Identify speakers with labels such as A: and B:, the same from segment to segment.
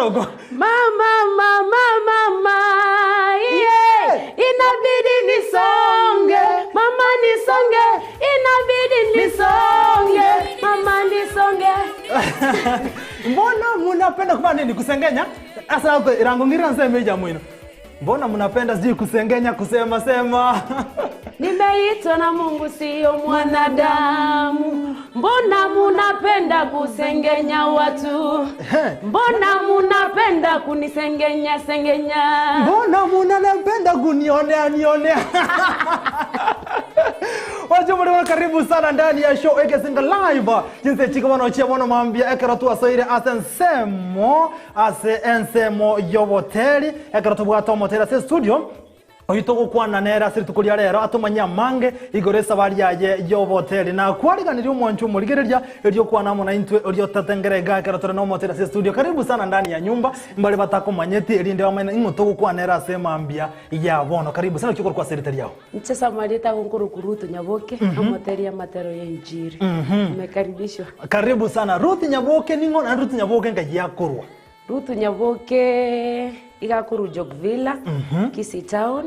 A: Ogotera oko.
B: Mama mama mama iye inabidi nisonge mama nisonge inabidi nisonge mama nisonge.
A: Mbona munapenda kufanya nini? Kusengenya? Asa okay, rango ngira nseme ija mwino. Mbona mnapenda sijui kusengenya kusema sema.
B: Nimeitwa na Mungu siyo mwanadamu. Mbona munapenda kusengenya watu? Mbona munapenda kunisengenya sengenya?
A: Mbona munanapenda kunionea nionea? Wajumbe karibu sana ndani ya show Egesinga Live. Jinsi chiko bono chia bono mambia ekero twasoire ase ensemo ase ensemo y'oboteri ekero tobwate omoteri ase studio oyu togokwana nere ase rituko ria rero atomanye amange igoro esabari yaye y'oboteri na kwariganirie omwancho omorigereria erio okwana amo naintwe oria otatengera iga ekero tore na omoteri ase studio karibu sana ndani ya nyumba mbare batakomanyeti erinde bamanye ing'o togokwana ere ase emambia ya bono karibu sana ki okorokwa ase erita riao.
B: Inche Samaria tagonkoroku Ruth Nyaboke, omoteri amatero ya Injiri. Umekaribishwa.
A: Karibu sana Ruth Nyaboke ning'o naende Ruth Nyaboke nkai akorwa?
B: Ruth Nyaboke iga akorwa Jok Villa, Kisii Town,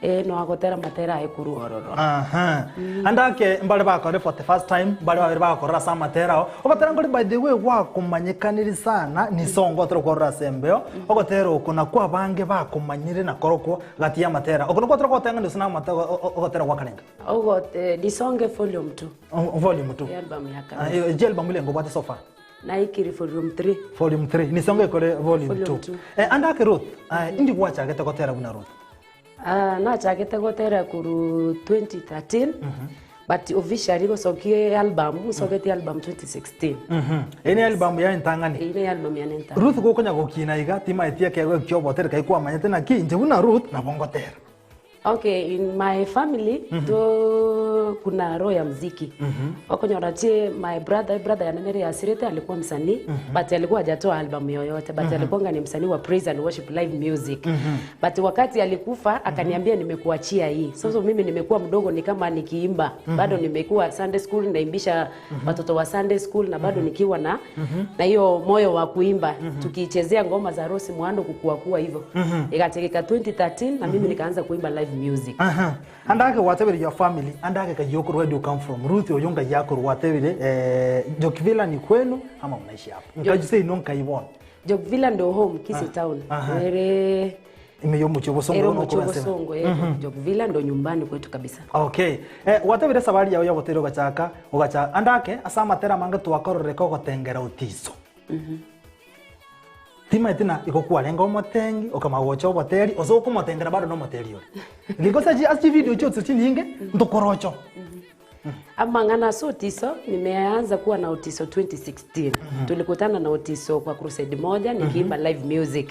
B: eh, no agotera amatera aye korwa ororo.
A: Aha. Ande ake mbare bakore for the first time, mbare babere bagokorera ase amatera ao. Ogotera nkore by the way gwakomanyekanire sana ni song otari kwarora ase embeo. Ogotera oko nakwo abange bakomanyire nakorokwo gati y'amatera. Oko nakwo otari goteng'ani gose namate ogotera gwakarenga?
B: Ogote Nisonge volume 2.
A: Volume 2.
B: Album ya kabere.
A: Ah, je album ile ngobwate so far?
B: Naikire volume 3.
A: Volume 3. Nisonge ekore volume
B: Volume
A: 2.
B: 2.
A: Eh, ande ake Ruth, eh, indi gwachagete gotera buna Ruth?
B: Ah, nachagete gotera korwa 2013 but officially gosokie album nsogetie album 2016.
A: Eye ne album yaye entang'ani.
B: Eye ne album yane entang'ani.
A: Ruth gokonya gokina iga timaeti ekeegwa ekio ki'obotere kai kwamanyete naki inche buna Ruth nabo ngotera.
B: Okay, in my family to kuna roho ya mziki. Okonyora chi my brother, brother yane nere yasirete alikuwa msanii but alikuwa hajatoa album yoyote but alikuwa ni msanii wa praise and worship live music. But wakati alikufa akaniambia nimekuachia hii. Sasa mimi nimekuwa mdogo ni kama nikiimba. Bado nimekuwa Sunday school naimbisha watoto wa Sunday school na bado nikiwa na na hiyo moyo wa kuimba tukichezea ngoma za Rose Muhando kukua kua hivyo. Ikatikika 2013 na mimi nikaanza kuimba live music.
A: Aha. Andake watebire your family, andake kayokoro where do you come from? Ruth oyonga yakoro watebire eh, Jokvilla ni kwenu ama mnaishi hapa? Nkajuse ino nkaibona.
B: Jokvilla ndo home Kisii town.
A: Aha.
B: Ere
A: Ime yomuchi obosongo
B: ere
A: bono
B: omochi
A: okoba ensemo.
B: obosongo eh, Jokvilla ndo nyumbani kwetu kabisa.
A: Okay. Eh, watebire esabari yao yogotera ogachaka ogacha andake ase amatera amange twakororeka ogotengera otiso. Timaeti na igo kwarenge omotengi okamanya gocha oboteri ase okomotengera bado nomoteri ore. Because ase chivideo chiotio chinyinge ntokorocho.
B: Amang'ana ase Otiso, nimeanza kuwa na Otiso 2016. Tulikutana na Otiso kwa crusade moja nikiimba live music.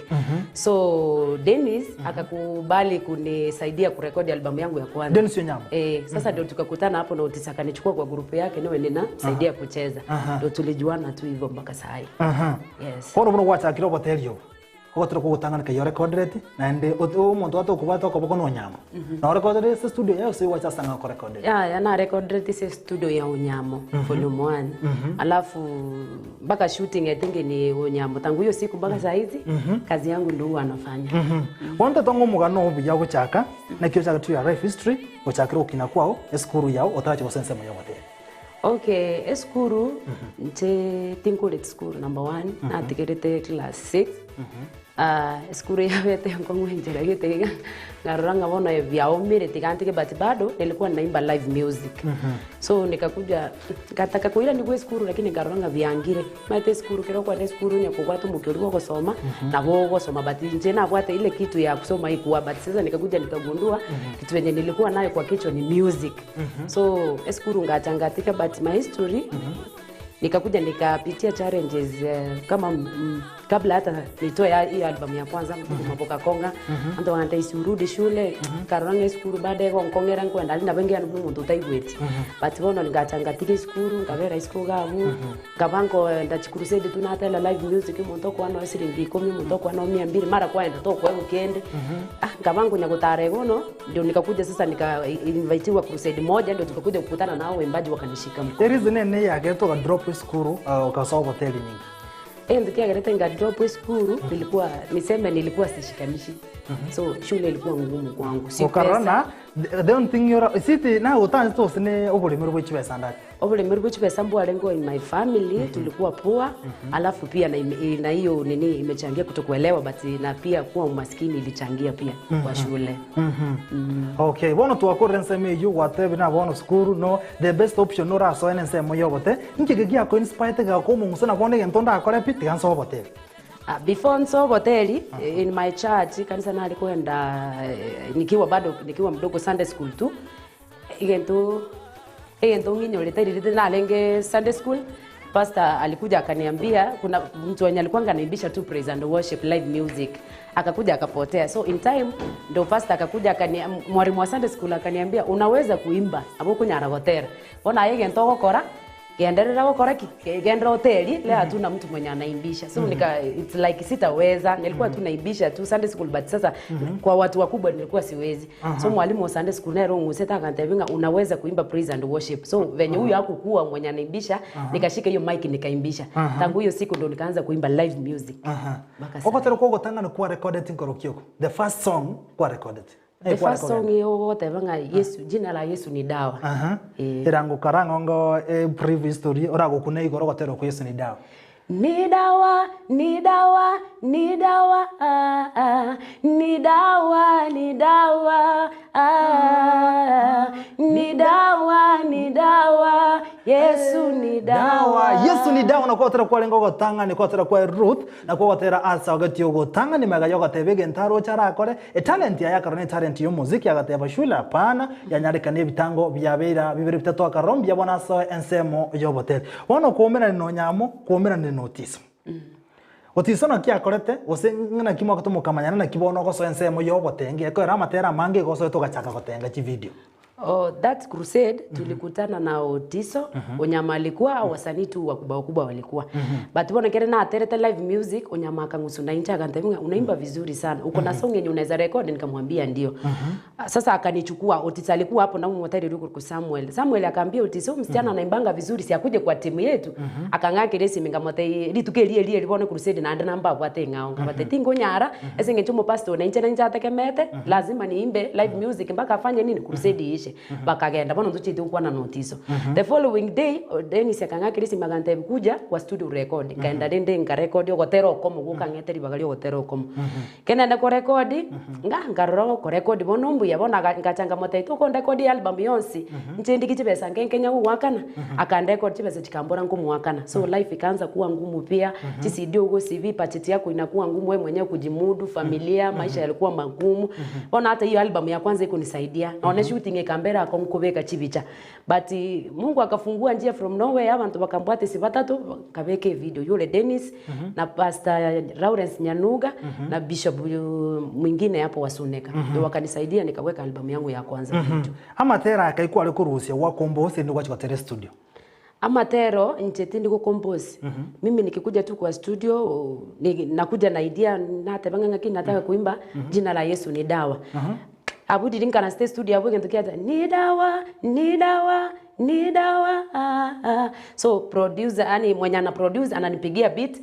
B: So Dennis akakubali kunisaidia kurekodi albamu yangu ya kwanza.
A: Dennis Onyamo.
B: Eh, sasa ndio tukakutana hapo na Otiso akanichukua kwa grupu yake niwe ninamsaidia kucheza. Ndio tulijuana tu hivyo mpaka saa hii.
A: Aha.
B: Yes.
A: Bono buna gwachakire oboteri obo ogotera kogotang'ana kai orekodereti naende omonto atokobwata okoboko na Onyamo na orekoderete ase studio yaye gose gwacha ase ang'e okorekodera?
B: Ya, ya narekoderete ase studio ya Onyamo volume 1 alafu mpaka shooting I think ni Onyamo tangu hiyo siku mpaka saa hizi kazi yangu ndio huwa anafanya.
A: Bono totong'e omogano obuya ogochaka naki ochake to your life history gochakera ogokina kwao esukuru yao otarache gose ensemo ya oboteri.
B: Okay, esukuru inche tinkoreti sukuru number one natigerete class six Ah, esukuru yabete nkong'u enchera gete iga nkarora ng'a bono biaumire tiga ntige but bado nilikuwa naimba live music so nikakuja ngataka koira nigwe esukuru lakini nkarora ng'a biangire maete esukuru kero okwana esukuru onye kobwata omokia oria bwa ogosoma nabo ogosoma but inche nabwate ile kitu ya kusoma ikuwa but sasa nikakuja nikagundua kitu yenye nilikuwa nayo kwa kichwa ni music so esukuru ngacha ngatika but my history nikakuja nikapitia challenges eh, kama kabla hata nitoe hii album ya kwanza maboka konga antu baganta isi urudi shule karora ng'a esukuru baadaye gonkong'era nkwenda aria nabo engiya nabo omonto otaigweti but bono ngacha ngatiga esukuru nkabera isiko iga abwo nkaba nkoenda chikrusade tu natera live music omonto okoa noe siringi ikomi omonto okoa noe mia mbili mara kwaenda tokoegwa kende ah nkaba nkonya gotara igo bono ndio nikakuja sasa nika invitiwa crusade moja ndio tukakuja kukutana nao waimbaji wakanishika mkono.
A: Ereason ene yagerete oga drop esukuru uh, ogasoa oboteri nyinga.
B: Egento kiagerete nga drop esukuru nilikuwa niseme nilikuwa sishikanishi so shule ilikuwa ngumu kwangu si
A: Okarora
B: pesa
A: na the the only thing yora siti na otanchete gose ne oboremeri bwe chibesa ndari.
B: Oboremeri bwe chibesa mbwarengeo in my family tulikuwa poor alafu pia na ime- na hiyo nini imechangia kutokuelewa but na pia kuwa umaskini ilichangia pia kwa shule.
A: Okay, bono twakorire ensemo eywo gwatebire na bono sukuru no the best option norasoe na ensemo ya obote nki eke giako inspirete gegakoa omong'uso na bono egento ndakore pi tiga nsoe oboteri.
B: Ah, before nsoe oboteri in my church kanisa nare koenda eh, nikiwa bado nikiwa mdogo Sunday school tu egento egento ng'inyorete riria narenge Sunday school pastor alikuja akaniambia kuna mtu wenye alikuwanga anaimbisha tu praise and worship live music akakuja akapotea so in time ndo pastor akakuja akani mwalimu wa Sunday school akaniambia unaweza kuimba abo okonyara gotera bono aye egento ogokora Genderera gokora ki? Genderera oterie, leo hatuna mtu mwenye anaimbisha. So nika it's like sitaweza. Nilikuwa tu naimbisha tu Sunday school but sasa kwa watu wakubwa nilikuwa siwezi. So mwalimu wa Sunday school nero nguseta akantebia ng'a unaweza kuimba praise and worship. So venye huyu hakukuwa mwenye anaimbisha, nikashika hiyo mic nikaimbisha. Tangu hiyo siku ndo nikaanza kuimba live music. Mpaka sasa.
A: Ogotera kwa ogotang'ana kwa recorded nkorokia oko. The first song kwa recorded.
B: The first song ogoteba ng'a Yesu, jina la Yesu ni dawa.
A: Aha.
B: Eh.
A: Erangokara ng'ongo e brief history oragokuna igoro ogotera okwo Yesu ni dawa.
B: Ni dawa, ni dawa, ni dawa, ah, ah. Ni dawa, ni dawa, ah, ni dawa, ni dawa, Yesu ni dawa.
A: Yesu ni dawa nakwo ogotera kwarenge ogotang'ani kwatera kwa Ruth Nakwo ogotera ase ogetie ogotang'ani magega y'ogoteba egento aroche arakore, etalent yaye akarora netalent y'omoziki agateba shule hapana, yanyarekana ebitango biabeira bibere bitato akarora mbuya bono asoe ensemo y'oboteri. Bono kwaumerane nonya amo, kwaumerane na Otiso. Otiso naki akorete, gose ng'a naki mwagotwa mokamanyana naki bono ogosoa ensemo y'obotengi ekoera amatera amange igo osoete ogachaka gotenga chividio.
B: Oh, that crusade tulikutana na Otiso Onyama alikuwa au wasanii tu wakubwa wakubwa walikuwa but bono ekere naterete live music Onyama akang'usuna inche akantebia ng'a unaimba vizuri sana uko na song yenye unaweza record nikamwambia ndio sasa akanichukua Otiso alikuwa hapo na motari ruko Samuel Samuel akaambia Otiso msichana anaimbanga vizuri si akuje kwa timu yetu akang'akera esimi nkamotebia rituko erio erio erio bono crusade naende nambabwate eng'ao nkabatebia tingonyara Ase eng'encho omopastor one inche nainche ategemete, lazima niimbe live music mpaka afanye nini? Crusade iishe. Bakagenda bono ntochiete gokwana na Otiso. The following day, Dennis akang'akera esimi agantebia kuja kwa studio urekodi. Nkaenda rende nkarekodi ogotera okomo gokang'ete ribaga ria ogotera okomo. Ekero naenda korekodi, nga nkarora okorekodi bono mbuya bono aga ngacha nkamotebia tokondekodia ealbum yonsi, inche ndigie chibesa nke nke nyagogoakana, akandekodia chibesa chikambora nkomoakana. So life ikaanza kuwa ngumu pia, Chisidi ogosibi, budget yako inakuwa ngumu wewe mwenyewe kujimudu, familia, maisha yalikuwa magumu. Bono hata hiyo album ya kwanza ikunisaidia. Nonye shooting ekambera akong'u kobeka chibicha. But Mungu akafungua njia from nowhere abanto bakambwata ase batato nkabeka evideo yore Dennis na Pastor Lawrence Nyanuga na Bishop mwingine hapo wa Suneka. Ndio wakanisaidia nikaweka album yangu ya kwanza video.
A: Amatera aya kai kware korusia gwakomba gose nigo gwachia gotera estudio?
B: Amatero inche tindi go compose mimi nikikuja tu kwa studio ni, nakuja na idea nateba ng'a ng'aki nataka kuimba jina la Yesu ni dawa abwo riria nkarasete studio abwo egento kiacha ni dawa ni dawa ni dawa ah, ah. So producer yani mwenye ana produce ananipigia beat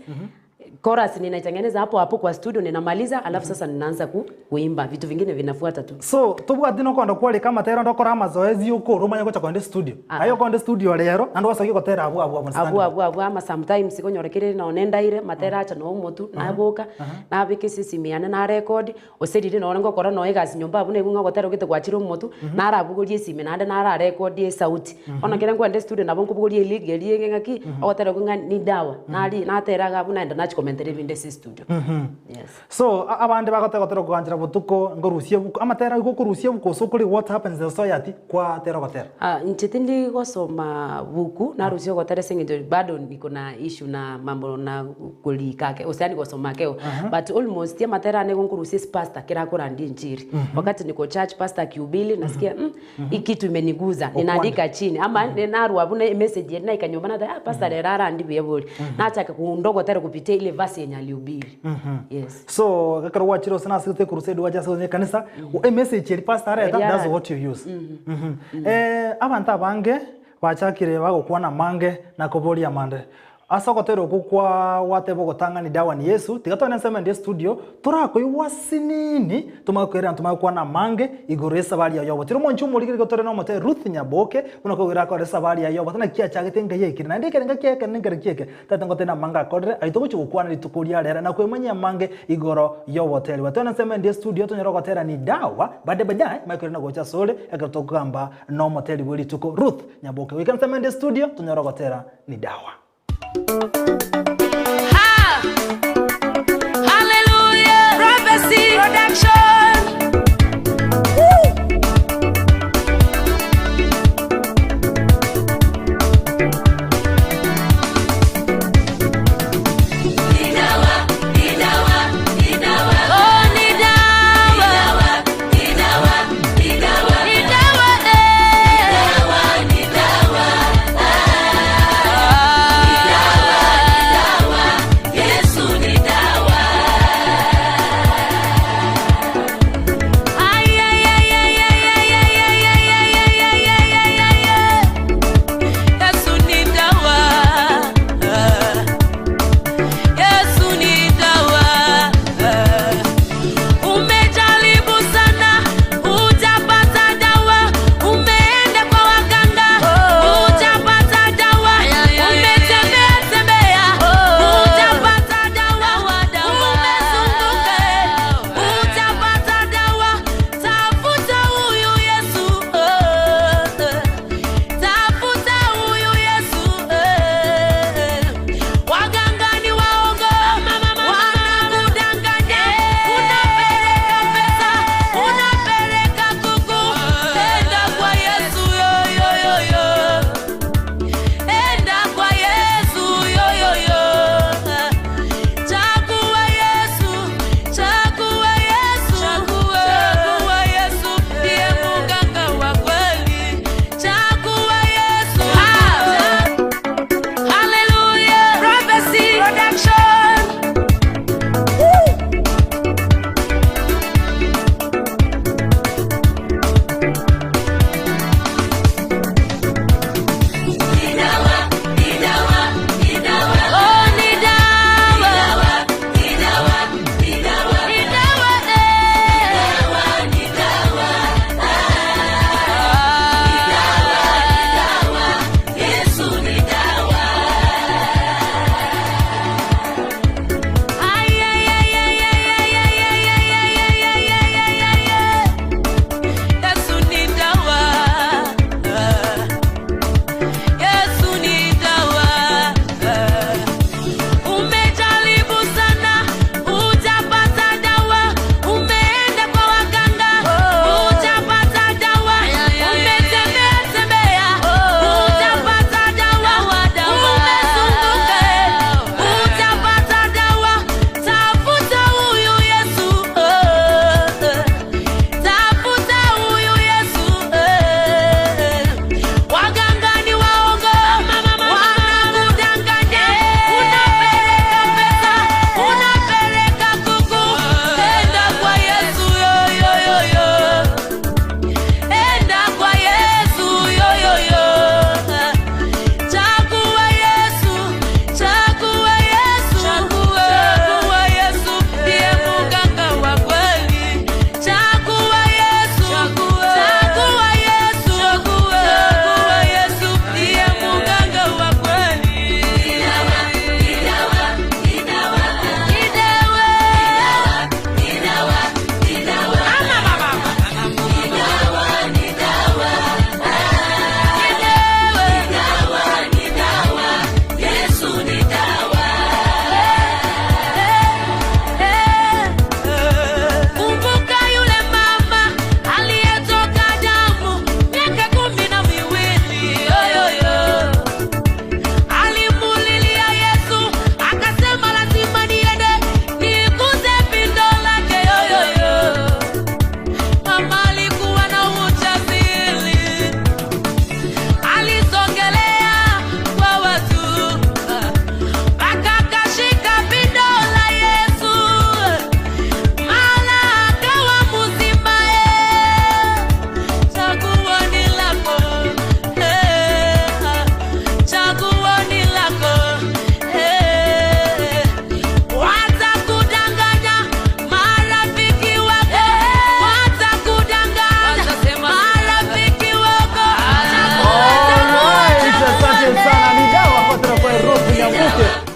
B: Chorus ninaitengeneza hapo hapo kwa studio ninamaliza alafu sasa ninaanza ku, kuimba vitu vingine vinafuata tu.
A: So tobwati nokoenda kwarika amatero onde okore amazoezi okore omanye gocha kogenda estudio. Aye okoenda estudio rero naende gwasokia gotera abwo abwo abwo
B: Abwo abwo abwo ama sometimes konyora kere nonye ndaire matera acha noo omotwe naboka nabeka esesimi yane narecord gose riria nonye ngokora nonye egasi nyomba abwo naigwa ng'a ogotera ogete gwachire omotwe narabogoria esimi naende nararekodie esauti. Bono ekero nkoenda estudio nabo nkobogoria erig eria enge ng'aki, ogotera okwo ng'a ni dawa, nari natera iga abwo naenda nachia komentera ebinde ase estudio. Yes.
A: So a- abande bagoteba gotera okoganchera botuko nkorusia ebuku, amatera igo okorusia ebuku gose okore what happens in society kwatera ogotera.
B: Ah, inche tindi gosoma buku, narusia ogotera ase eng'encho bado niko na issue na mambo na korika ake gose yaani gosoma akego, but almost amatera ane igo nkorusia ase pastor kera akorandia enchiri. Wakati niko church pastor akihubiri nasikia mm. Hii kitu imeniguza ninaandika chini ama narwa buna emessage eri naika nyomba nateba ah pastor rero arandi buya bori nachaka kondogotera kupitia ile verse yenye alihubiri yes
A: So ekero gwachire gose nase gose crusade gwacha ase gose ekanisa emessage eri pastor areta
B: Eri
A: that's
B: ara-
A: what you use. Mhm. Eh, abanto abange bachakire bagokwana amange na koboria amande. Ase ogotera okwo kwa gwateba ogotang'ani Dawa ni Yesu, tiga togende ensemo ende estudio, torakoigwa asinini, tomanye koirana tomanye gokwana amange igoro y'esabari yaye y'obotiri. Omonche omorikeri igo tore nomote Ruth Nyaboke, buna koigwera akore esabari yaye y'obotiri naki achagete enka yaikire. Naende ekerenga kiaye ekenene nkere kieke, tata ngotebe namange akorire, aye togochia gokwana rituko ria rero na kwemanyia amange igoro y'oboteri. Togende ensemo ende estudio tonyore ogotera ni Dawa, baadaye baadaye, manye koirana gocha asore ekero tokogamba nomoteri bwe rituko Ruth Nyaboke. Goika ensemo ende estudio tonyore ogotera ni dawa.
C: Ha! Hallelujah! Prophecy Production! Woo! Oh, ni dawa. Ni dawa, eh.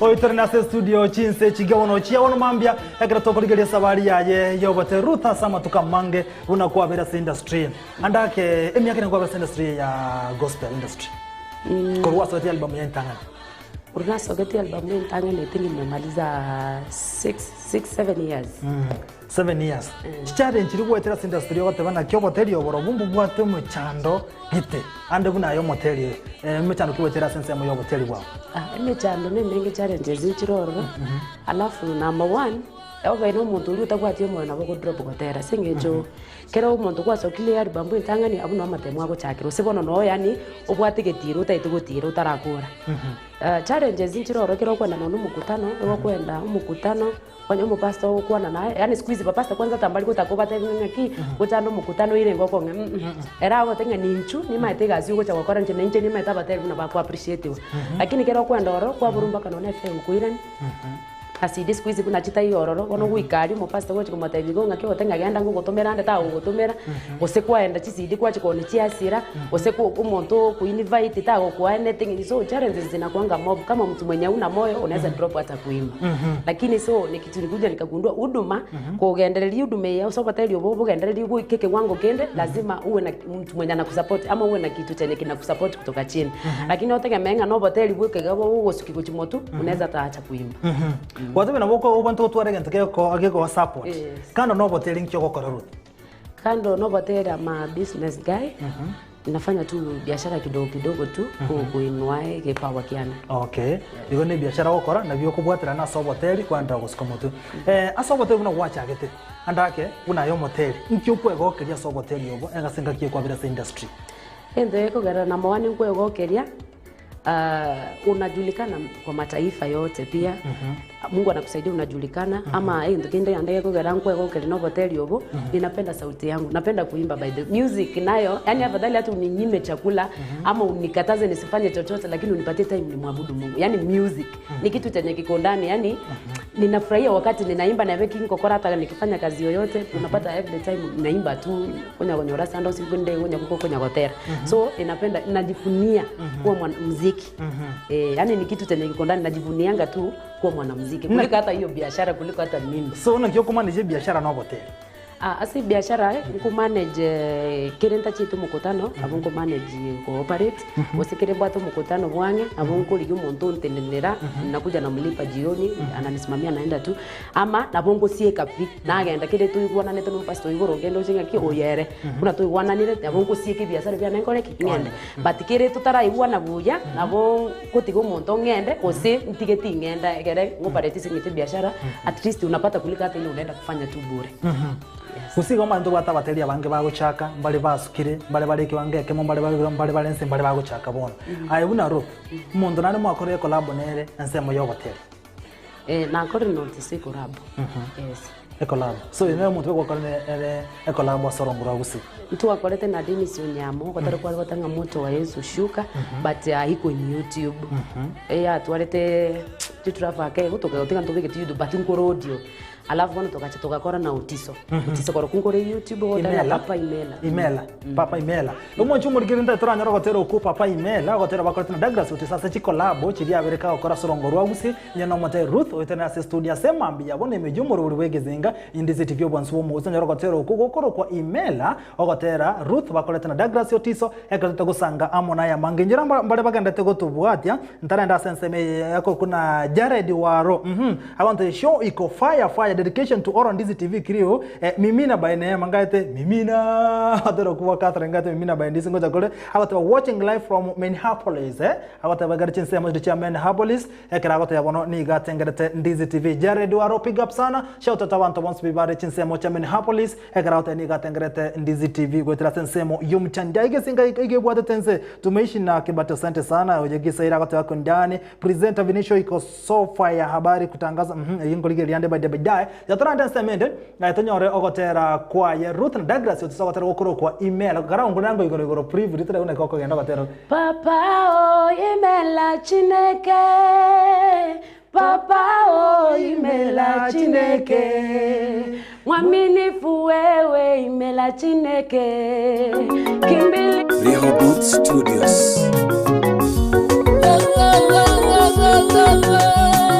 A: Oitorene ase estudio chinse chigia bono chia bono mambia ekero tokorigeria esabari yaye yobote Ruth ase amatuko amange buna kwabera ase industry. Ande ake emiaka ere kwabera ase industry ya gospel industry. Korwa gwasoetie album ya entang'ani.
B: Korwa nasogetie album ya entang'ani I think nimemaliza 6, 7 years.
A: 7 years. Chichallenge chiria gwetera ase industry ogoteba naki oboteri oborobwo mbobwate omochando gete ande buna aye omoteri oyo emechando ki gwetera ase ensemo ya oboteri bwao?
B: Ah, emechando na emenge challenges nchire ororo, alafu number one, obe na omonto oria otabwati omoyo nabo ogodrop gotera ase eng'encho kero omonto gwasokire album entang'ani abwo nabo amatemo agochakera gose bono noo yaani obwate egetiro otagete gotira otarakora. Challenges nchire ororo ekero okoenda nonye na omokutano, nigo okoenda omokutano. Onye omopastor ogokwana naye, yaani siku hizi bapastor kwanza hata mbari gotaka obatebie ng'a ng'aki, gochanda omokutano oire iga okong'e mm ere agote ng'a ninchu nimaete egasi ogocha gokora inche na inche nimaete abatebie buna bako appreciatiwa. Lakini ekero okoenda ororo, kwaborwa mpaka nonye efare gokoirania, aside siku hizi buna chitaiyo ororo, bono goika aria omopastor gochi komotebia igo ng'aki ogote ng'a genda ngogotomera ande tagogotomera, gose kwaenda chisidi kwachia koonia chiasira, gose ko omonto okoinvite tagokoa anything, so challenges zinakuanga mob kama mtu mwenye hauna moyo unaeza drop hata kuimba. Lakini so ni kitu nilikuja nikagundua huduma kogendereria huduma eye ase oboteri obo obogendererie goika ekewango kende lazima uwe na mtu mwenye anakusupport ama uwe na kitu chenye kinakusupport kutoka chini. Lakini otegemee ng'a na oboteri bweka iga bogogosukia gochia motwe unaeza hata acha kuimba.
A: Gwatebire nabo oko obwenerete gotwara egento kegoko gekogoa support.
B: Yes.
A: Kando na oboteri nki ogokora Ruth?
B: Kando na oboteri am a business guy. Nafanya tu biashara kidogo kidogo tu kuinua egepawa kiane.
A: Okay, igo ne ebiashara ogokora nabio okobwaterana ase oboteri kwaenderera gosuka motwe. Eh, ase oboteri buna gwachagete, ande ake buna aye omoteri, nki okwegokeria ase oboteri obo ase engaki ekwabera ase industry?
B: Egento gekogerera number one nkwegokeria. Unajulikana kwa mataifa yote pia Mungu anakusaidia unajulikana ama egento kende naende gekogera nkwegokeria na oboteri obo ninapenda sauti yangu napenda kuimba by the music nayo yaani afadhali hata uninyime chakula ama unikataze nisifanye chochote lakini unipatie time nimwabudu Mungu yaani music ni kitu chenye kiko ndani yaani ninafurahia wakati ninaimba nabe kinkokora hata nikifanya kazi yoyote unapata every time naimba tu konya konyora sando sikunde konya kuko konya gotera so ninapenda najivunia kuwa mwanamuziki eh, yani ni kitu chenye kiko ndani najivunianga tu kuwa mwanamuziki kuliko hata hiyo biashara kuliko hata mimi
A: So naki okomanage ebiashara na oboteri?
B: Ah, ase ebiashara nkomanage kere ntachete omokutano nabo nkomanage ko operate gose kere mbwate omokutano bwang'e nabo nkorigia omonto ontenenera nakuja namlipa jioni ananisimamia naenda tu ama nabo ngosieka pi nagenda kere toigwananete na omopastor igoro ogende oche ng'aki oyo ere buna toigwananire nabo ngosieka ebiasara biane nkore ki ng'ende but kere totaraigwana buya nabo ngotiga omonto ng'ende gose ntige ting'enda ekere ngopareti ase eng'encho ebiashara at least unapata kuliko hata ile unaenda kufanya tu bure. Yes.
A: Gose igo omanyete obwate abateri abange bagochaka, mbare basukire, mbare bare ekewango ekemo, mbare bare igoro, mbare bare inse, mbare bagochaka bono. Aye buna Ruth, omonto naende mwakorire ecollabo nere ensemo ya oboteri.
B: Eh, nakorire na Otise ecollabo. Yes.
A: Ecollabo. So oyo nere omonto bwegokora nere ecollabo ase orongo rwa Gusii.
B: Ntwakorete na Dennis Onyamo, ogotari kware goteba ng'a moto wa Yesu shuka, but haiko in YouTube. Eyatwarete chitraffic ake igo tokagotiga ntobegete YouTube but nkore audio. Alafu bono togacha togakora na Otiso. Otiso korokwo nkore YouTube ogoteba ng'a
A: Imela.
B: Papa Imela.
A: Imela. Papa Imela. Omonche omorikeri ntae toranyore ogotera okwo Papa Imela, ogotera bakorete na Douglas Otiso ase chikolabo chiria abere kagokora ase orongo rwa Gusii, onye nomotebia Ruth oetanire ase estudio ase mambia yabo na emeyio omorobori bw'egezinga Indizi TV obwansu bw'omoguso onyore ogotera okwo gokorokwa Imela, ogotera Ruth bakorete na Douglas Otiso ekero totagosanga amo naya amange. Inchera mbare bagenderete gotobwatia ntarenda ase ensemo eye yakorokwa na Jared Waro uhum agontebia show iko fire fire dedication to all Ndizi TV crew eh, mimina by Neema ngaete mimina ogotera okwo gwa Catherine ngaete mimina by Ndizi ngocha kore agoteba watching live from Minneapolis eh agoteba egari chinsemo chiria chia Minneapolis Ekero agoteba bono nigo atengerete Ndizi TV. Jared Waro big up sana. Shout out abanto bonsi pi bare chinsemo chia Minneapolis. Ekero agoteba nigo atengerete Ndizi TV goetera ase ensemo y'omochandia. Egesinka iga ebwatete ense. Tumeishi na Kibati asante sana. Oyo Gisaira agoteba kundani. Presenter Vinicio iko sofa ya habari kutangaza mhm eyio nkorigereria ande baadaye baadaye. Yatorande ensemo ende eh, tonyore ogotera kwaye Ruth na Douglas otise ogotera gokorokwa Imela. Kara ongure nango igoro igoro preview ritare buna gokogenda ogotera.
B: Papa o imela Chineke Papa o imela Chineke Mwaminifu wewe imela Chineke Kimbili
D: Rehoboth Studios.
C: Oh, oh, oh, oh, oh, oh, oh.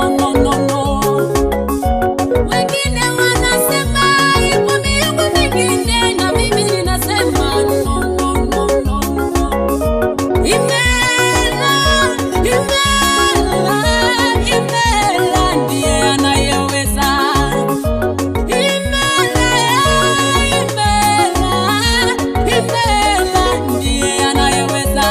C: no, no, no, no. Wengine wanasema ipo miungu mingine, na mimi ninasema no, no, no, no, no. Imela, imela, imela ndiye anayeweza. Imela, imela, imela ndiye anayeweza.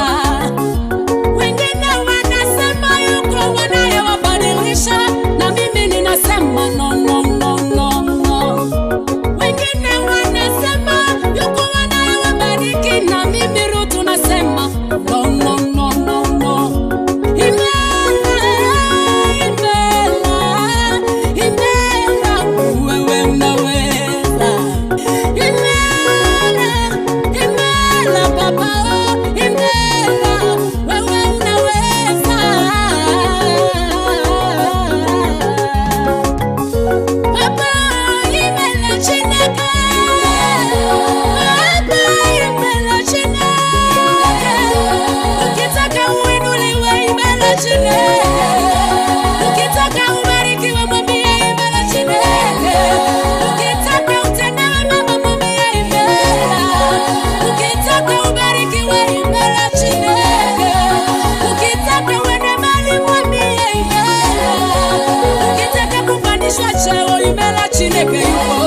C: Wengine wanasema yuko wanayewabadilisha, na mimi ninasema no, no, no, no, no. Wengine wanasema yuko wanayewabariki, na mimi Rutu nasema no, no, no, no, no. Imela, imela, imela, wewe unaweza. Imela, imela, Baba, oh, imela, wewe unaweza. Baba, imela Chineke. Baba, imela Chineke. Ukitaka uinuliwe, imela Chineke. Ukitaka ubarikiwe, mwambie imela Chineke. Ukitaka utendewe mema, mwambie imela. Ukitaka ubarikiwe, imela Chineke. Ukitaka uende mbali, mwambie imela. Ukitaka kupandishwa cheo, imela Chineke yupo.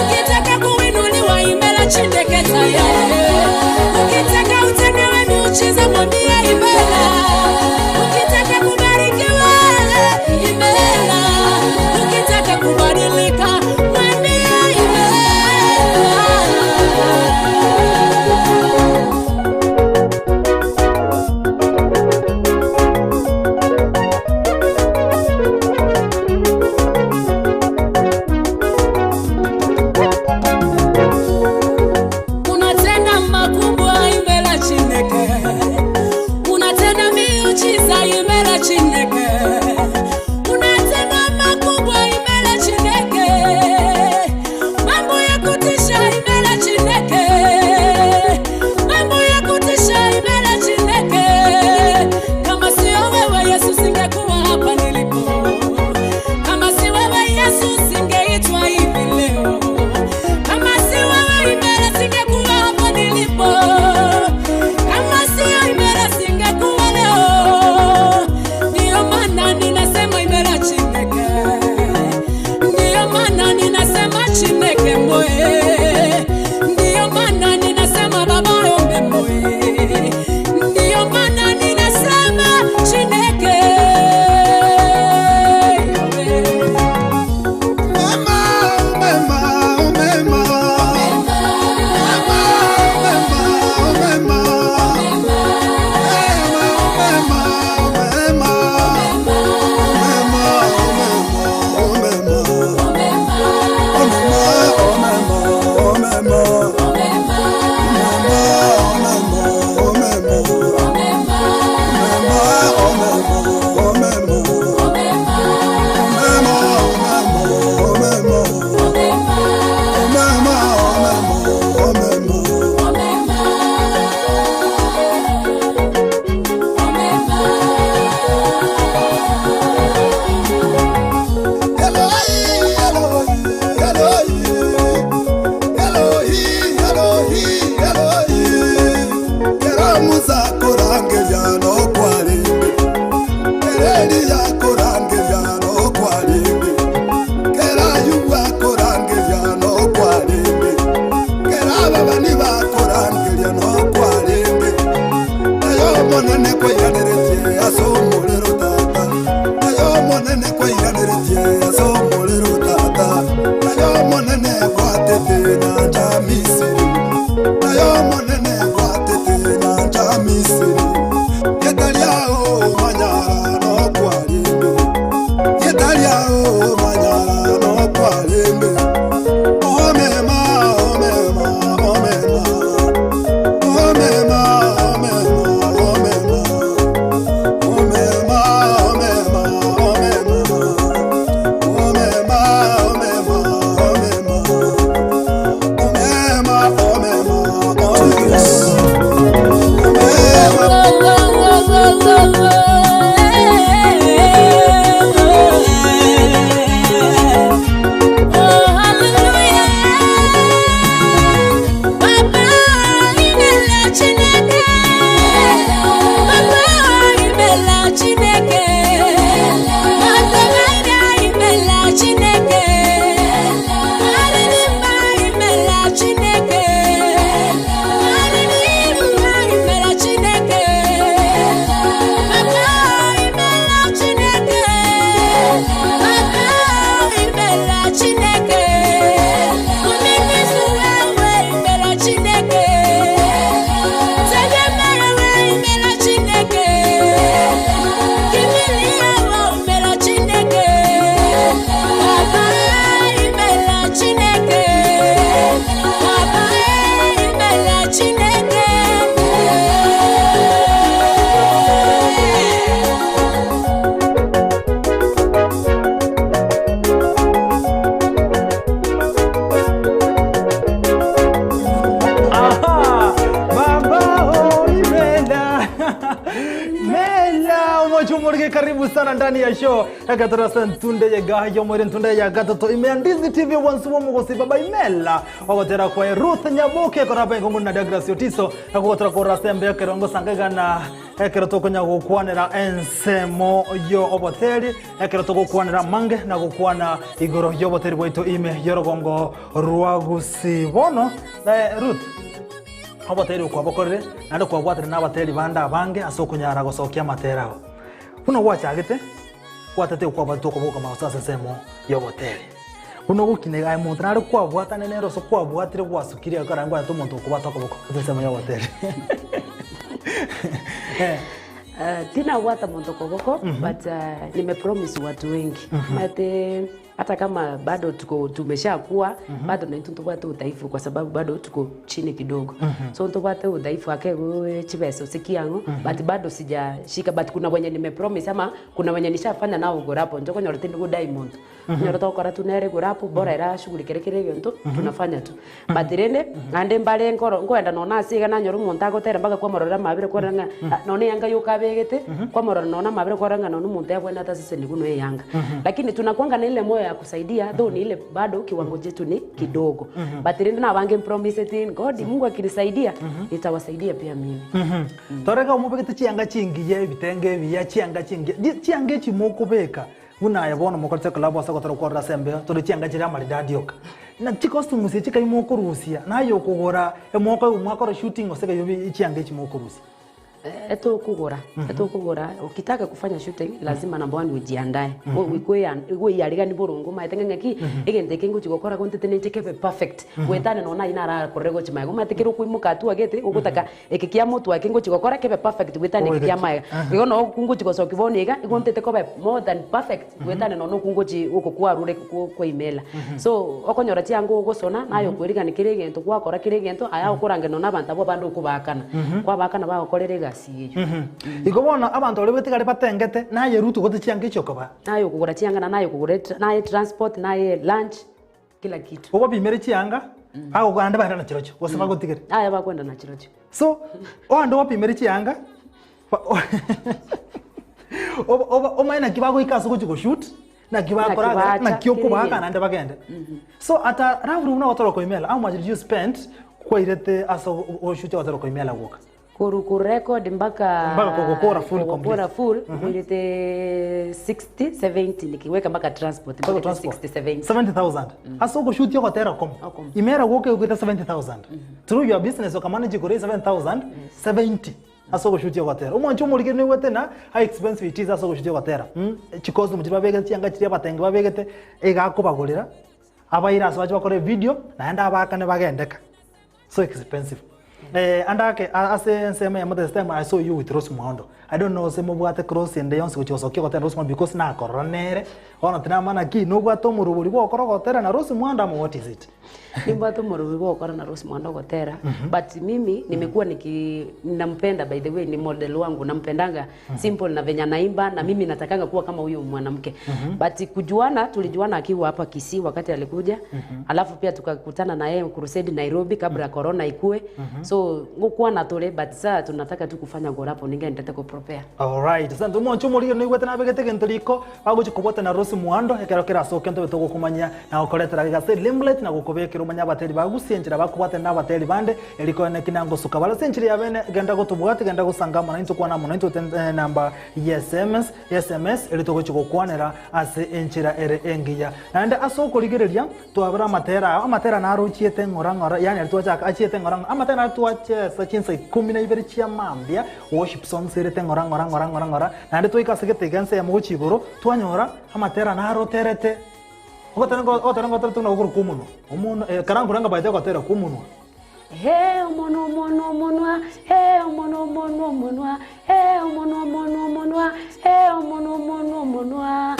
C: Ukitaka kuinuliwa, imela Chineke tayari. Ukitaka utendewe miujiza, mwambie imela. Ukitaka kubarikiwa, imela. Ukitaka kubadilika, mwambie imela. Unatenda makubwa, imela Chineke.
A: ndani ya show egetore ase entunde yegaha yomoire entunde ya gatato ime ya Ndizi TV wansi womogosi baba imela ogotera kwaye Ruth Nyaboke koraba enkongo na Douglas Otiso nakogotera korora ase embe ekerongo sangegana ekero tokonya gokwanera ensemo yo oboteri ekero togokwanera mange na gokwana igoro y'oboteri bwaito ime y'orogongo rwa Gusii bono eh, Ruth Oboteri okwabokorire, naende kwabwatire nabateri bande abange ase okonyara gosokia amatera abo. Buna gwachagete, gwatete okwabwatete okoboko magoso ase ensemo y'oboteri. Buna ogokina iga aye monto nare kwabwatane nere ase kwabwatire gwasukire ekero aye ngwatete omonto okobwata okoboko ase ensemo y'oboteri. Eh.
B: Tinabwata monto koboko but nimepromise watu wengi omanyete Hata kama bado tuko tumeshakuwa bado naintwe ntobwate udhaifu kwa sababu bado tuko chini kidogo so ntobwate udhaifu ake igo chibesa ase kiang'o but bado sijashika but kuna wenye nimepromise ama kuna wenye nishafanya nao gorapo inche okonyora tindi godai monto onyore togokora tu nere gorapo bora ere ashughulikere kera egento tunafanya tu but rende naende mbare nkoro nkoenda nonye ase iga nanyora omonto agotera mpaka kwamororera amabere kwarora ng'a nonye eyanga yoka abegete, kwamorora nonye amabere kwarora ng'a nonye omonto yabwenerete aseseniwe buna eyanga. Lakini tunakuanga na ile moyo ya kusaidia though ni ile bado kiwango chetu ni kidogo. But rende nabange mpromiseti God Mungu akinisaidia nitawasaidia pia mimi.
A: Torega omobegete chianga chingiya ebitenge ebiya chianga chingiya chianga echi mokobeka Buna aye bono mokorete ekolabo ase ogotera kwarora ase embeo, tore chianga chire amaridadi oka. Na chicostumes echi kai mokorusia, naye okogora emoko mwakora shooting gose kai obe chianga echi mokorusia.
B: Etokogora, etokogora ukitaka kufanya shooting lazima number one ujiandae oiariganie boronge omanyete ng'a ng'aki egento eke ngochi gokora gontete ninche kebe perfect goetania nonye naye narakorere gochia magega omanyete kere okoimoka hatua gete ogotaka Eke kia motwe eke ngochia gokora kebe perfect goetania eke kia magega. Igo noo oku ngochia gosokia bono iga, igo ntete kobe more than perfect goetania nonya oku ngochi oko kwarure kwaimela. So, okonyora chianga ogosona, naye okwerigania kera egento gwakora kera egento, aya okorangeria nonya abanto abwo abande okobaakana. Kwabaakana bagokorera egasi eyio.
A: Igo bono abanto baria batigare batengete, naye Ruth gote chianga echi okobaa.
B: Naye okogora chianga na naye okogora naye transport, naye lunch. Kila kitu.
A: Obapimere chianga, bagokwana bagenda na chirochio, gose bagotigere.
B: Aya bakwenda na chirochio.
A: So, onde obapimere chianga, ba- oba- oba- omanye naki bagoika ase ogochia goshoot, naki bakora
B: Naki bacha,
A: naki okobaaka
B: kera
A: naende bagende. So ata Ravuru buna ogotera okoimela, how much did you spend kwairete ase ogoshutia ogotera okoimela gwoka?
B: Korwa korecord mpaka
A: Mpaka kogokora full
B: kogokora
A: complete.
B: full nkoirete 60 70 nikiweka mpaka transport
A: Mpaka
B: nkoirete
A: transport.
B: 60 70
A: 70,000 ase ogoshutia ogotera okomo
B: Okomo.
A: imera gwoka egoita 70,000 through your business okamanage kore 7,000 70 ase ogoshutia ogotera omwanchi omorikeri niigwete na how expensive it is ase ogoshutia ogotera mm chicostume chiria babegete chianga chiria abatenge babegete iga akobagorera abaire ase bache bakore evideo naende abaakane bagendeka So expensive. Eh, ande ake a- ase ensemo eyemo the time I saw you with Rose Muhando. I don't know ase mobwate cross ende yonsi gochia gosokia ogotera Rose Muhando because nakorora nere. Bono tinamanya naki nobwate omorobori bwa gokora ogotera na Rose Muhando ama what is it?
B: Nimbwate omorobi bwa gokora na Rose Muhando ogotera but mimi nimekuwa niki nampenda by the way ni model wangu nampendanga simple na venye anaimba na mimi natakanga kuwa kama huyo mwanamke but kujuana tulijuana akiwa hapa Kisii wakati alikuja alafu pia tukakutana na yeye crusade Nairobi kabla corona ikue so ngukwana tule but saa tunataka tu kufanya gorapo ningendete ku prepare
A: Alright, asante omonche omorigeri noigwete nabegete egento riko bagochia kobwata na Rose Muhando ekero kerasoke ntobe togokomanyia na gokoretera gase limelight na gokobekera omanye abateri bagusie enchera bakobwatana na abateri bande Eriko naki nangosuka bare ase enchera ya bene, genda gotobwati, genda gosanga amo naintwe, kwana amo naintwe ote enamba ya SMS, sms, erio togochia gokwanera ase enchera ere engiya. Naende ase okorigereria, twabera amatera ao, amatera naro ochiete ng'ora ng'ora, yaani aria twachaka achiete ng'ora ng'ora, amatera naro twachesa chinsa ikomi na ibere chia mambia, worship songs erete ng'ora ng'ora ng'ora ng'ora ng'ora, naende twaika ase gete iga ensemo gochia igoro, twanyora amatera naro oterete, ogotera ogotera ngoterete buna gokorokwa omonwa, omonwa ekero nkoranga by the way ogotera kwa omonwa.
B: Ee, omonwa, omonwa, omonwa, ee, omonwa, omonwa, omonwa, ee, omonwa, omonwa, omonwa, ee, omonwa, omonwa, omonwa,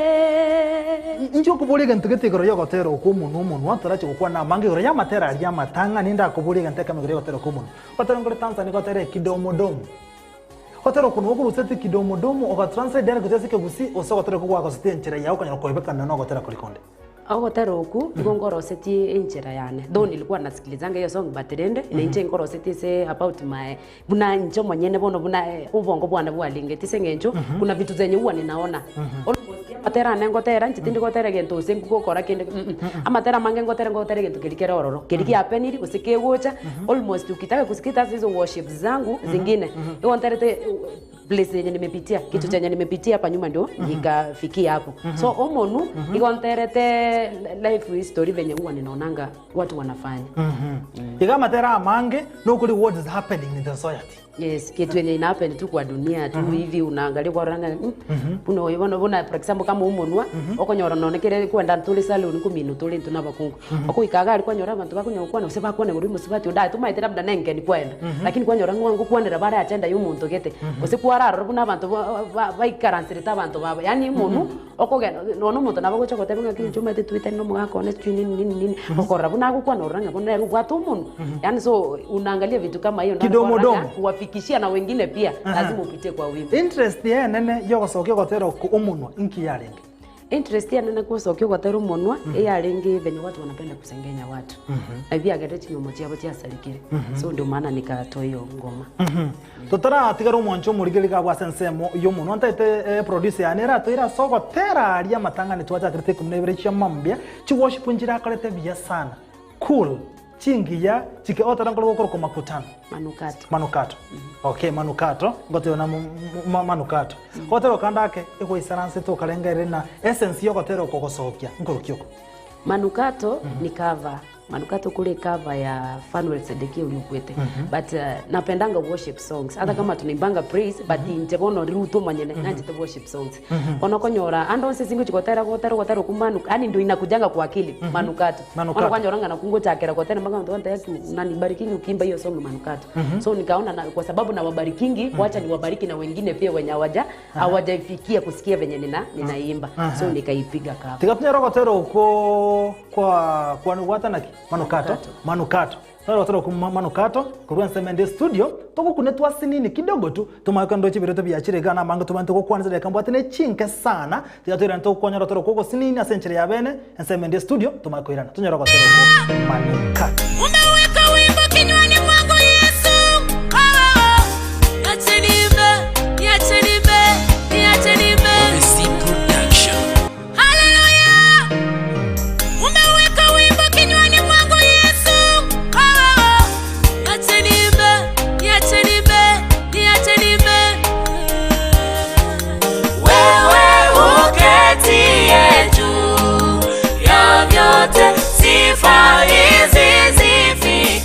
B: ee.
A: Inche okoboria egento gete igoro y'ogotera okwo omonwa omonwa, torache gokwana amange igoro y'amatera aria amatang'ani, ndakoborie egento ekemo igoro y'ogotera okwo omonwa. Ogotera nkore Tanzania gotera ekidomodomo. Ogotera okwo nigo okoruseti kidomodomo ogatranslate direct gochia ase ekegusii, gose ogotera okwo gwagosete enchera yago okonyora koebekana na ogotera koria konde.
B: Ogotera okwo nigo nkorosetie enchera yane, though nilikuwa nasikilizanga eyo song but rende ninche nkorosetie ase about my buna inche omonyene bono buna obongo bwane bwarengeti ase eng'encho kuna vitu zenye huwa ninaona. Almost amatera ane ngotera inche tindi gotera egento gose ngokora kende amatera amange ngotera ngotera egento keria kere ororo, keria giapeniri gose kegocha almost ukitaka kusikiza hata hizo worship zangu zingine igo nterete Place yenye nimepitia, kitu chenye nimepitia hapa nyuma ndio nikafikia hapo. So omonu igo nterete life history venye huwa ninaonanga watu wanafanya.
A: Iga amatera amange nokori what is happening in the society.
B: Yes, kitu yenye ina happen tu kwa dunia tu hivi unaangalia kwa ranga buna oyo bono buna for example kama omonwa okonyora nonye kere kwenda tore salon komino tore intwe na abakungu. Okoika iga aria kwanyora abanto bakonya gokwana gose bakwane igoro y'omosubati onde aye tomaete labda na engeni kwaenda, lakini kwanyora ng'a ngokwanera bare agenda ya omonto gete, gose kwararora buna abanto ba- ba- baikaranserete abanto babo, yaani omonu okogenda nonya omonto nabo agocha goteba ng'aki inche omanyete twetani na omogaka one sijui nini nini nini, okorora buna agokwana orore ng'a bono nere obwate omonwe, yaani so unaangalia vitu kama hiyo
A: Kidomo
B: naro
A: domo.
B: kuwafikishia na wengine pia lazima upitie kwa wimbo.
A: Interest enene yogosokia ogotera oko omonwa inki yarenge?
B: Interest yane na gosokia ogotera omonwa eyarenge venye watu wanapenda kusengenya watu na biagerire ching'omo chiabo chiasarekire so ndio maana nikatoa hiyo ngoma.
A: Totaratigara omwancho omorigeri iga abwo ase ensemo y'omonwa ntaete eh, producer yane eratoire ase ogotera aria amatang'ani twachakerete ikomi na ibere chia mambia chiworship nchirakorete buya sana cool chingiya chike otara nkore gokorokwa makutano
B: Manukato.
A: Manukato. Okay, manukato. Ngoteba na manukato. Gotera okande ake egoisaransete okarengereri na essence y'ogotera oko gosokia nkorokia oko.
B: Manukato ni cover. Manukato kore cover ya Fanuel Sedekia oria okwete. But napendanga worship songs. Hata kama tunaimbanga praise but inche bono riria omonyene nanchete worship songs. Bono okonyora ande onsi ase ngochia gotera gotera gotera okwo manukato yaani ndio inakujanga kwa akili manukato.
A: Manukato.
B: Bono kwanyora ng'a nakwo ngochakera gotera mpaka abanto bagoteba aki unanibarikingi ukiimba hiyo song manukato. So nikaona na kwa sababu nawabarikingi wacha niwabariki na wengine pia wenye hawaja hawajaifikia kusikia venye nina ninaimba. So nikaipiga cover.
A: Tiga tonyare ogotera okwo kwa kwa naki? Manukato. Manukato. Naro gotera okwo manukato korwa ensemo ende estudio togokune twasinini kidogo tu tomanye kende chibiroto biachire iga namange tobwate togokwana chidakika mbwate ne chinke sana tiga toirane togokwanyora gotera okwo ogosinini ase enchera ya bene ensemo ende estudio tomanye koirana tonyore gotera okwo manukato.
C: Umeweka wimbo kinywani mwangu Yesu, oh, oh, oh. Niache niimbe, niache niimbe, niache niimbe.
D: OVC Production.
C: Haleluya! Umeweka wimbo kinywani mwangu Yesu, oh, oh, oh. Niache niimbe, niache niimbe, niache niimbe.
D: Wewe uketie juu ya vyote, sifa hizi zifike.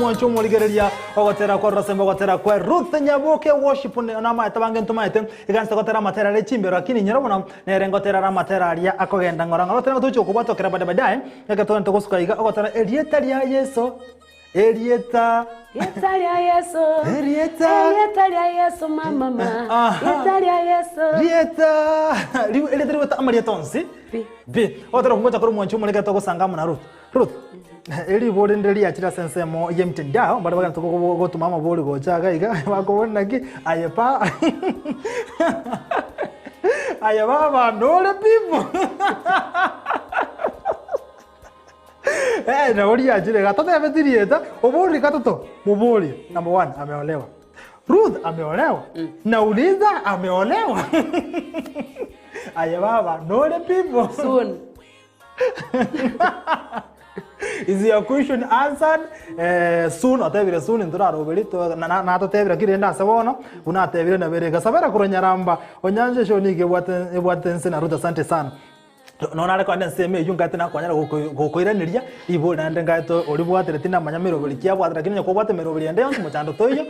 A: omwancho omorigereria ogotera kwa Rosembe ogotera kwa Ruth Nyaboke worship namaete bange ntomaete egansa gotera amatera are chimbero lakini nyora bono nere ngotera are amatera aria akogenda ng'ora ng'ora otera tochi okobwata okera bade baadaye ekero togenda togosuka iga ogotera erieta ria Yeso erieta
B: Rieta ria Yeso.
A: Erieta.
B: Erieta ria Yeso mama ma.
A: Aha.
B: Rieta ria Yeso.
A: Rieta riu erieta riwete amarieta onsi
B: Pi.
A: pi ogotera okongocha kore omwancho omoreke togosanga amo na Ruth Ruth eribori rinde riachire ase ensemo ya emitandao mbare bagenda gotoma amabori gocha iga iga bakobora naki aye pa aye baba nore people Eh, nabo riachire iga totebeti rieta oborire gatoto moborie number one ameolewa Ruth ameolewa nauliza ameolewa aye baba nore people
B: Soon.
A: Is your question answered? Eh, soon otebire soon ntoraroberi to- na- na- natotebire lakini rende ase bono buna atebire nabere gasabera korwa Nyaramba onyancha eshow nigo ebwate ebwate nse na Ruth asante sana Nonya nare kogenda ensemo eyio ngaete nakonyara gokoiraneria ribori naende ngaete oribwatire tindamanya meroberi ki abwate lakini onye kobwate meroberi ende yonsi mochando toiyo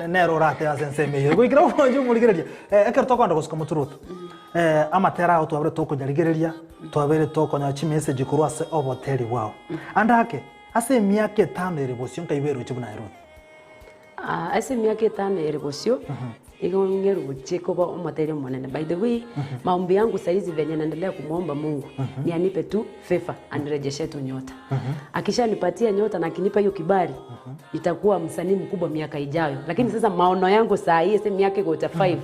A: nere oratebe ase ensemo eyio. Goikera omonche omorigereria ekero tokogenda gosuka moturutu amatera ao twabere tokonyarigereria twabere tokonyora chimessage korwa ase oboteri bwao. Ande ake, ase emiaka etano ere bosio nkaigwa eroche buna aye Ruth.
B: Ase emiaka etano ere bosio, nigo ng'eruche koba omoteri omonene. By the way, maombi yangu saizi venye naendelea kumuomba Mungu, ni anipe tu favor, anirejeshe tu nyota. Akishanipatia nyota na akinipa hiyo kibali, nitakuwa msanii mkubwa miaka ijayo. Lakini sasa maono yangu saa hii ase emiaka egocha five,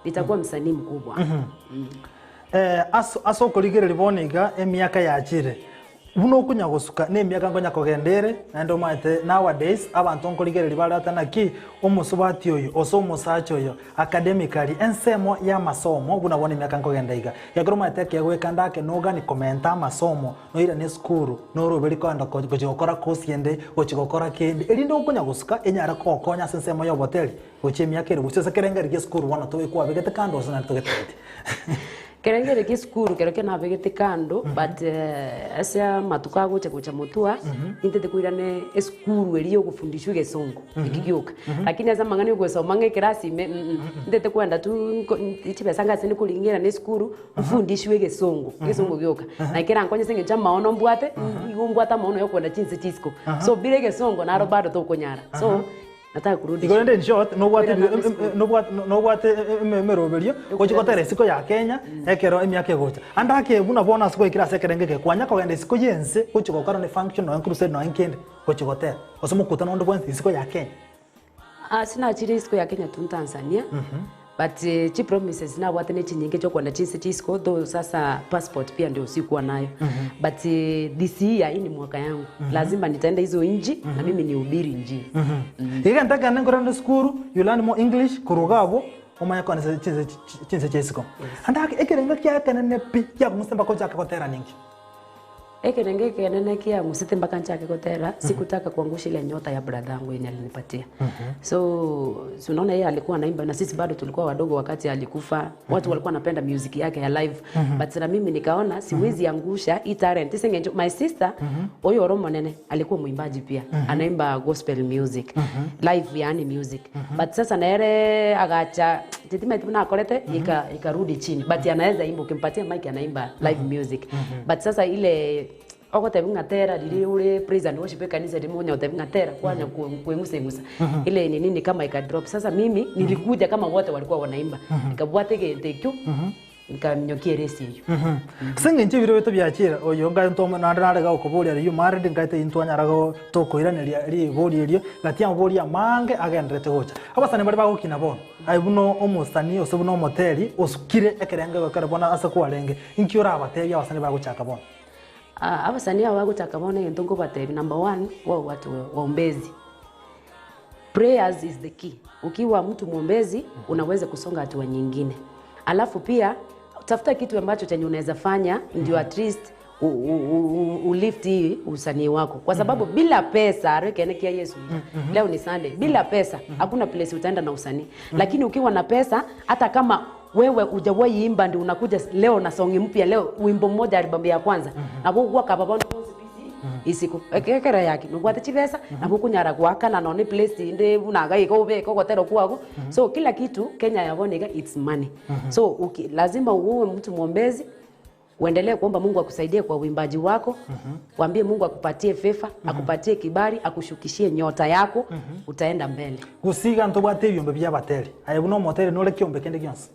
B: nitakuwa msanii mkubwa.
A: Ase ase okorigereria bono iga emiaka yachire, Buna okonya gosuka nemiaka nkonya kogenda ere, naende omanyete nowadays abanto nkorigereria bare ata naki omosubati oyo ose omosacha oyo academically ensemo y'amasomo buna bono emiaka nkogenda iga. Ekero omanyete ekegoika ndake nogani komenta amasomo noirane esukuru noroberi kogenda gochi gokora course ende gochi gokora kende erinde okonya gosuka enyare kogokonya ase ensemo ya oboteri gochia emiaka ere gose ase ekerengerio gia esukuru bono tokwabegete kando gose naende togetagete.
B: Kerengere kia esukuru kero kia nabegete kando but ase amatuko agocha gocha motwe nintete koirana esukuru eria ya ogofundishwa egesongo eki gioka. Lakini ase amang'ana ya ogosoma ng'a ekerasi ime mm ntete kwenda tu nko chibesa ngase nkoring'era na esukuru nfundishwe egesongo, egesongo gioka. Na kerankonye ase eng'encho amaono mbwate igo mbwate amaono ya okoenda chinse chia isiko. So bila egesongo naro bado tokonyara so. Nataka kurudi
A: Igo rende in short, nobwate
B: Kwirana ase esukuru.
A: nobwate nobwate emeroberio gochia gotera isiko ya Kenya ekero emiaka egocha. Ande ake buna bono ase goikera ase ekerengo eke kwanya kogenda isiko ya ense gochia gokora ne function nonya crusade nonya kende gochia gotera. Gose mokutano onde bwensi isiko ya Kenya.
B: Ase nachire isiko ya Kenya tu Tanzania but chi promises nabwate ne chinyinge chia okoenda chinse chia isiko though sasa passport pia ndio sikuwa nayo but this year hii ni mwaka yangu lazima nitaenda hizo nchi na mimi nihubiri injili.
A: Iga egento ekende nkorende esukuru you learn more English korwa iga abwo omanye koenda chinse chinse chia isiko. Ande ake ekerengo kiaye ekenene pi kiakong'usete mpaka ochake gotera ninki?
B: Ekerengo ekenene kiang'usete mpaka nchake gotera, sikutaka kuangusha ile nyota ya brother yangu yenye alinipatia. So si unaona yeye alikuwa anaimba na sisi bado tulikuwa wadogo wakati alikufa. Watu walikuwa wanapenda music yake ya live. But na mimi nikaona siwezi angusha hii talent. Ase eng'encho my sister oyo ore omonene alikuwa mwimbaji pia. Anaimba gospel music. Live yaani music. But sasa nere agacha titimeti buna akorete ika ikarudi chini but anaeza imba ukimpatia mic anaimba live music but sasa ile ogotebi ng'a tera riria ore praise and worship ekanisa rimo onya gotebi ng'a tera kwanya koeng'usa eng'usa ile nini ni kama ika drop sasa mimi nilikuja kama wote walikuwa wanaimba nikabwata egento ekio nkaminyokia eresi eyio.
A: Ase eng'encho ebiro bieto biachire, oyo nkaye ntome naende nare iga gokoboria are you married nkaete intwe twanyara go tokoiraneria ribori erio, gati amabori amange agenderete gocha. Abasani baria bagokina bono, aye buna omosani gose buna omoteri osukire ekerengo ekero bono ase kwarenge, inki orabatebie abasani bagochaka bono?
B: Abasani aba bagochaka bono egento nkobatebia number one, wawe watu waombezi. Prayers is the key. Ukiwa mtu mwombezi unaweza kusonga hatua nyingine. Alafu pia tafuta kitu ambacho chenye unaweza fanya ndio at least ulift hii usanii wako kwa sababu bila pesa rekene kia Yesu leo ni Sunday bila pesa hakuna place utaenda na usanii lakini ukiwa na pesa hata kama wewe hujawahi imba ndio unakuja leo na songi mpya leo wimbo mmoja albamu ya kwanza na kwa kababa Isiko. Ekero yaki nobwate chibesa, nabo okonyara goakana nonye place ende buna iga iga obeke ogotera kwago, so kila kitu Kenya ya bono iga it's money. So uki lazima uwe mtu mwombezi, uendelee kuomba Mungu akusaidie kwa uimbaji wako, uambie Mungu akupatie favor, akupatie kibali, akushukishie nyota yako, utaenda mbele.
A: Gose iga ntobwate ebiombe bia abateri, aye buna omoteri nore kiombe kende gionsi?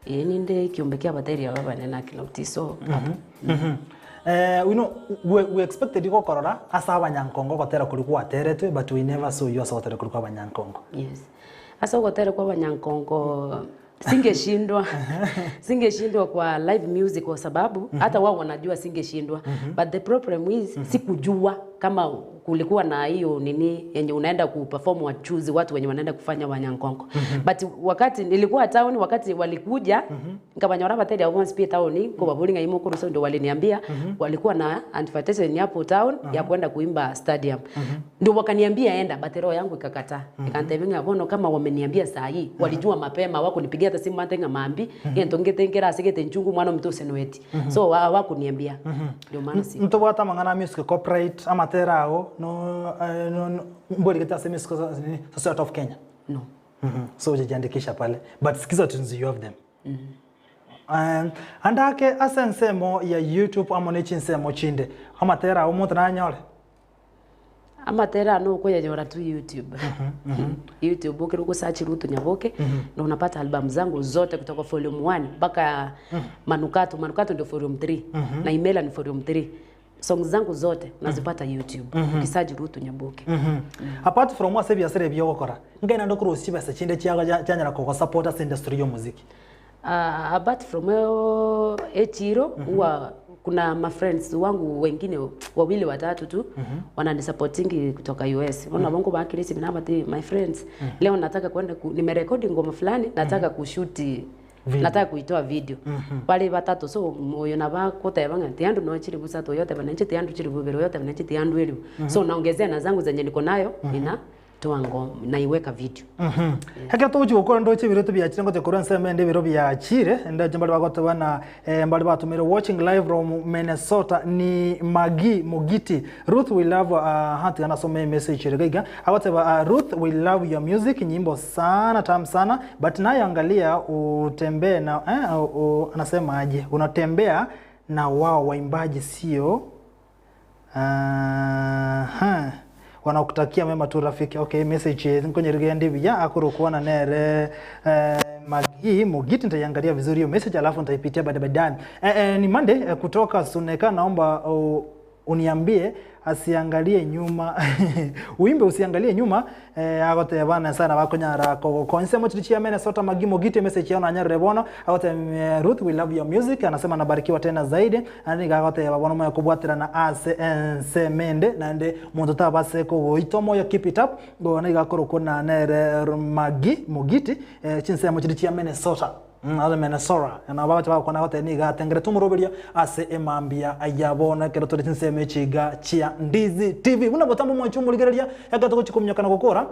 B: Ee ninde ekiombe kia abateri aba abanene akina Otiso aba.
A: You know, we expected gokorora ase abanyankongo ogotera koria gwateretwe but we never saw you ase ogotera koria kwa abanyankongo.
B: Yes. Ase ogotera kwa abanyankongo singeshindwa singeshindwa kwa live music kwa sababu hata wao wanajua singeshindwa but the problem is sikujua kama kulikuwa na hiyo nini yenye unaenda kuperform wachuzi watu wenye wanaenda kufanya wanyankongo but wakati nilikuwa town wakati walikuja nkabanyora bateria bonsi pia town nkobabori ng'a imo korusa ndio waliniambia walikuwa na advertisement hapo town ya kwenda kuimba stadium ndio wakaniambia enda but roho yangu ikakataa ikantebia ng'a bono kama wameniambia saa hii walijua mapema wakunipigia hata simu ante ng'a mambi gento ngete nkera ase gete nchungu mwana ominto osenoeti so hawakuniambia ndio maana si
A: Ntobwate amang'ana a music copyright amatera ago no eh, no- no- mbwerigete ase music society of Kenya.
B: no
A: So hujajiandikisha pale but sikiza tunes you have them. Ande ake ase ensemo ya YouTube amo ne chinsemo chinde amatera ao omonto nanyore.
B: Amatera aya nokoyanyora tu YouTube. YouTube okere ogosearch Ruth Nyaboke na unapata album zangu zote kutoka volume 1 mpaka Manukato. Manukato ndio volume 3 na Imela ni volume 3. Songs zangu zote unazipata YouTube ukisearch Ruth Nyaboke.
A: Apart from ase ebiasara ebi ogokora, nkai naende okorosia chibesa chinde chiago chianyara kogosupport ase industry ya omoziki?
B: Apart from echiro huwa kuna ma friends wangu wengine wawili watatu tu wananisupportingi kutoka US. Bono nabo nkobakera esimi nabati my friends leo nataka kwenda ku, nimerekodi ngoma fulani nataka kushuti
A: Video.
B: nataka kuitoa video bare batato so oyo nabo agoteba ng'a tiandu noe chilifu isato oyo oteba nainche tiandu chilifu ibere oyo oteba nainche tiandu elifu so naongezea na zangu zenye niko nayo nina toa ngoma naiweka video.
A: Ekero togochia gokora ndoche ebiroto biachire ngochia korwa ensemo ende ebiro biachire ndoche mbare bagoteba na mbare batomire watching live from Minnesota ni Maggie Mogiti Ruth we love aha tiga nasome emessage ere iga agoteba Ruth we love your music nyimbo sana tamu sana but nayo angalia utembee na anasema aje unatembea na wao waimbaji sio Aha. Wanakutakia mema tu rafiki. Okay, message nkonyerigendi buya akorokwana nere eh, Magi Mogiti nitaiangalia vizuri hiyo message alafu nitaipitia baadaye baadaye. Eh, eh, ni Monday eh, kutoka Suneka naomba uniambie asiangalie nyuma uimbe usiangalie nyuma eh, agotebana sana bakonyara kogokonya nsemo chiri chia Minnesota Magi Mogiti message yao nanyarire bono agoteba Ruth we love your music anasema nabarikiwa tena zaidi naende nigo agoteba bono moyo kobwaterana ase ensemo ende naende monto tabase kogoita omoyo keep it up bono nigo akorokwa na nere Magi Mogiti eh, chinsemo chiri chia Minnesota Ase Minnesota nabo bagocha bagokwana bagoteba nigo atengerete omoroberio ase emambia ya bono ekero tore chinsemo echi iga chia Ndizi TV. Buna botambe omwanchi omorigereria ekero togochia kominyoka na gokora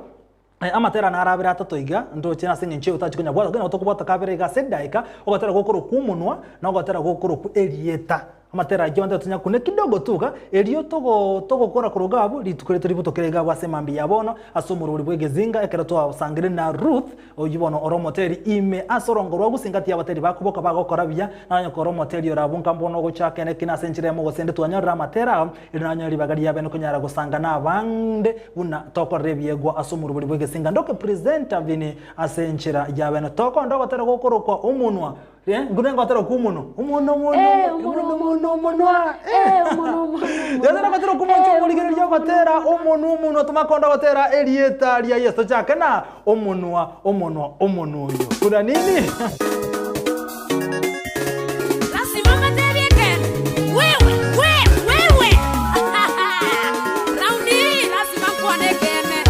A: amatera naro abere atato iga ndoche ase eng'encho eye otachi konyabwata lakini nabo tokobwata kabere iga ase edaika ogotera gokorokwa omonwa na ogotera gokorokwa erieta. Amatera ayio onde tonyakune kidogo tu iga, erio togo togokora korwa iga abwo, rituko riaito ributokere iga abwo ase mambia ya bono, ase omorwori bw'egezinga, ekero twasangire na Ruth, oyio bono ore omoteri ime ase orongo rwa gose engati y'abateri bakoboka bagokora buya, na onye kore omoteri ore abwo nka mbono ogochaka ere ekina ase enchera eyemo gose ende twanyorire amatera ao, erio nanyore ribaga riabe nokonyara gosanga nabande buna tokorera ebiegwa ase omorwori bw'egesinga. Ndoke presenter Vinny ase enchera yabene. Tokonda ogotera gokorokwa omonwa. Eh, ngune ngotera ku omonwa. Omonwa, omonwa,
B: Eh,
A: omonwa,
B: omonwa,
A: omonwa, omonwa.
B: Eh, omonwa, omonwa, omonwa.
A: Yatera gotera ku omonche
B: Eh,
A: omorigereria
B: omonwa,
A: ogotera
B: omonwa.
A: omonwa, omonwa tomakonda gotera erieta ria Yeso chake na omonwa, omonwa, omonwa oyo. Kuna nini?
C: Lasima mbatebie ekeene, wewe, we, wewe! Raundi hii lasima nkwane ekeene.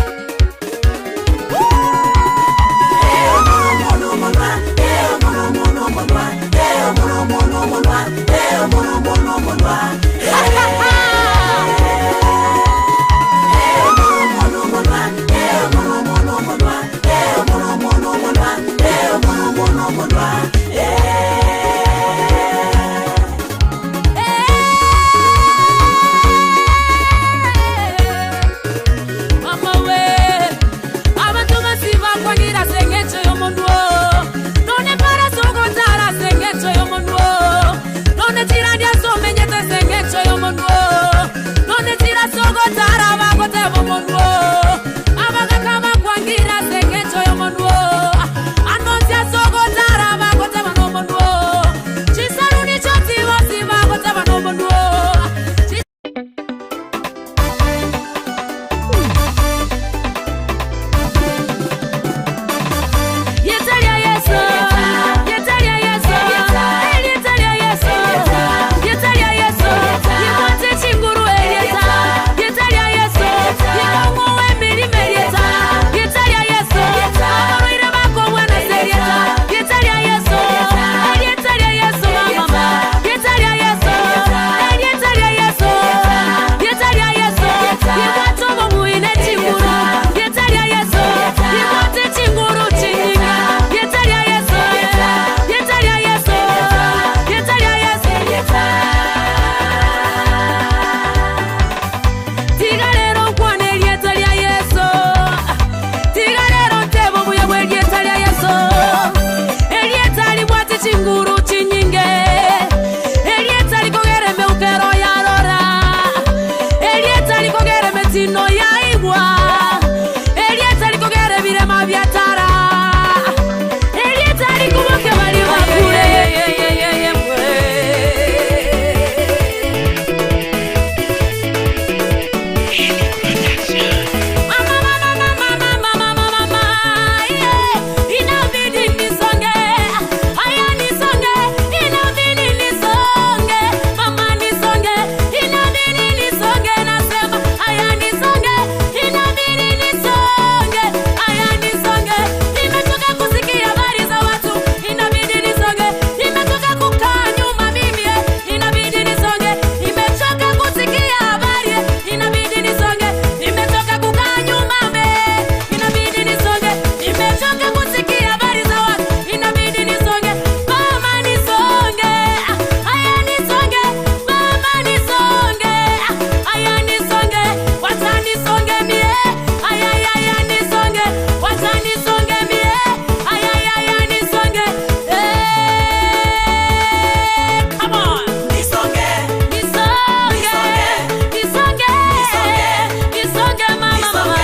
C: goteba omonwa oo. Abagaka bakwangire ase engencho y'omonwa oo. Ande onsi ase ogotara bagoteba nomonwa oo. Chisaruni chionsi bonsi bagoteba nomonwa oo. Rieta ria Yeso, rieta ria Yeso, erieta ria Yeso, rieta ria Yeso, ribwate chinguru erieta, rieta ria Yeso, rikong'oa emerimo erieta, rieta ria Yeso, abarwaire bakobwana ase erieta, rieta ria Yeso, erieta ria Yeso mama, rieta ria Yeso, erieta ria Yeso, rieta ria Yeso, ribwate obobui ne chinguru, rieta ria Yeso, ribwate chinguru chinyinga, rieta ria Yeso, rieta ria Yeso, rieta ria Yeso. Tiga rero nkwane erieta ria Yeso, tiga rero ntebe obuya bw'erieta ria Yeso, erieta ribwate chinguru chinyinge, erieta rikogera emeukero yarora, erieta rikogera emetino yaigwa, erieta rikogera ebirema biatara, erieta rikobokia baria bakure. Mama, mama, mama, mama, mama, mama, yeah. Inabidi nisonge, haya nisonge, inabidi nisonge, mama nisonge, inabidi nisonge, nasema haya nisonge, inabidi nisonge, haya nisonge. Nimechoka kusikia habari za watu, inabidi nisonge, nimechoka kukaa nyuma mimi, eh, inabidi nisonge, nimechoka kusikia habari, eh, inabidi nisonge, nimechoka kukaa nyuma me, inabidi nisonge, nimechoka kusikia habari za watu, inabidi nisonge, mama nisonge, haya nisonge, mama nisonge, haya nisonge, wacha nisonge mie, haya haya nisonge, wacha nisonge mie, haya haya nisonge, eh, come on. Nisonge, nisonge, nisonge mama, mama.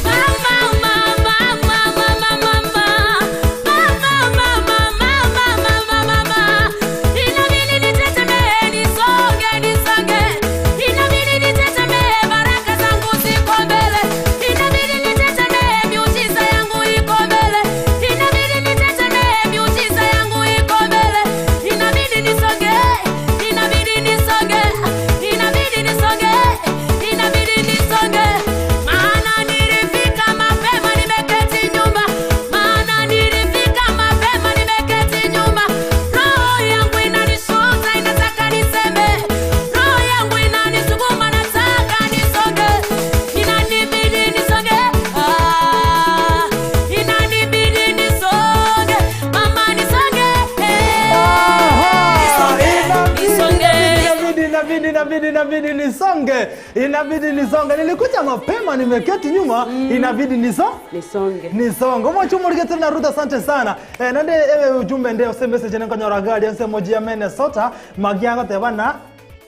C: Mama, mama, mama, mama, mama, mama, mama, mama, mama. Inabidi nitetemee, nisonge, nisonge. Inabidi nitetemee, baraka zangu ziko mbele. Inabidi nitetemee, miujiza yangu iko mbele. Inabidi nitetemee, miujiza yangu iko mbele. Inabidi nisonge, inabidi nisonge, inabidi nisonge, inabidi nisonge. Maana nilifika mapema nimeketi nyuma, maana nilifika mapema nimeketi nyuma. Roho yangu inanishuta inataka niseme, roho yangu inanisukuma nataka nisonge, inanibidi nisonge, ah, inanibidi nisonge, mama nisonge,
A: Inabidi, inabidi, inabidi, inabidi nisonge, inabidi nisonge. Nilikuja mapema, nimeketi nyuma, inabidi niso
B: Nisonge.
A: nisonge. Omwachumurigete na Ruth, asante sana. Eh, nande ewe ujumbe nde ose message nenkonyora gari ase emoji ya Minnesota magiago tebana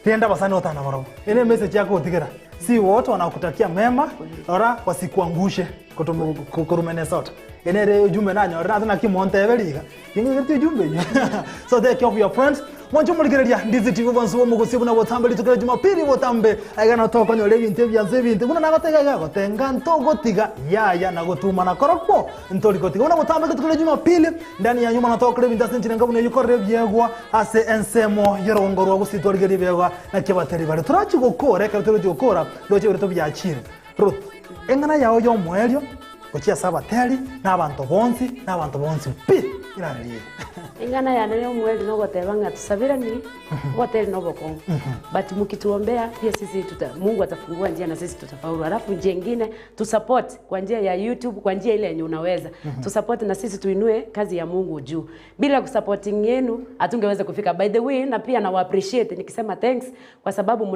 A: tienda basani otana barobo. Ene message yako otigera. Si wote wanakutakia mema, ora wasikuangushe kutoka Minnesota. Ene re ujumbe nanyora na kimonteberiga. Ingegete ujumbe nyo. So take care of your friends. Mwancho murigereria ndizi TV bonso bo mugusi buna botambe litukere Jumapili botambe aiga toko nyore ebintu ebyanso ebintu buna nagotega iga gotenga ntogotiga yaya nagotuma nakorokwo ntorikotiga buna botambe litukere Jumapili ndani ya nyuma natokore ebintu ase enchera buna yukorere ebyegwa ase ensemo yorongo rwa gusitwarigeria ebyegwa nakiabateri bare turachi gokora ekero torochi gokora roche bireto byachire Ruth eng'ana yao yomoerio gochia ase abateri na abanto bonsi na abanto bonsi pi. Iranerie.
B: Eng'ana yane ya omweri nogoteba ng'a tusabiranie, oboteri na obokong'u, but mukituombea pia sisi tuta, Mungu atafungua njia na sisi tutafaulu. Alafu njia ingine tu support kwa njia ya YouTube, kwa njia ile yenye unaweza tu support na sisi tuinue kazi ya Mungu juu. Bila kusupporting yenu hatungeweza kufika. By the way, na pia na appreciate nikisema thanks kwa sababu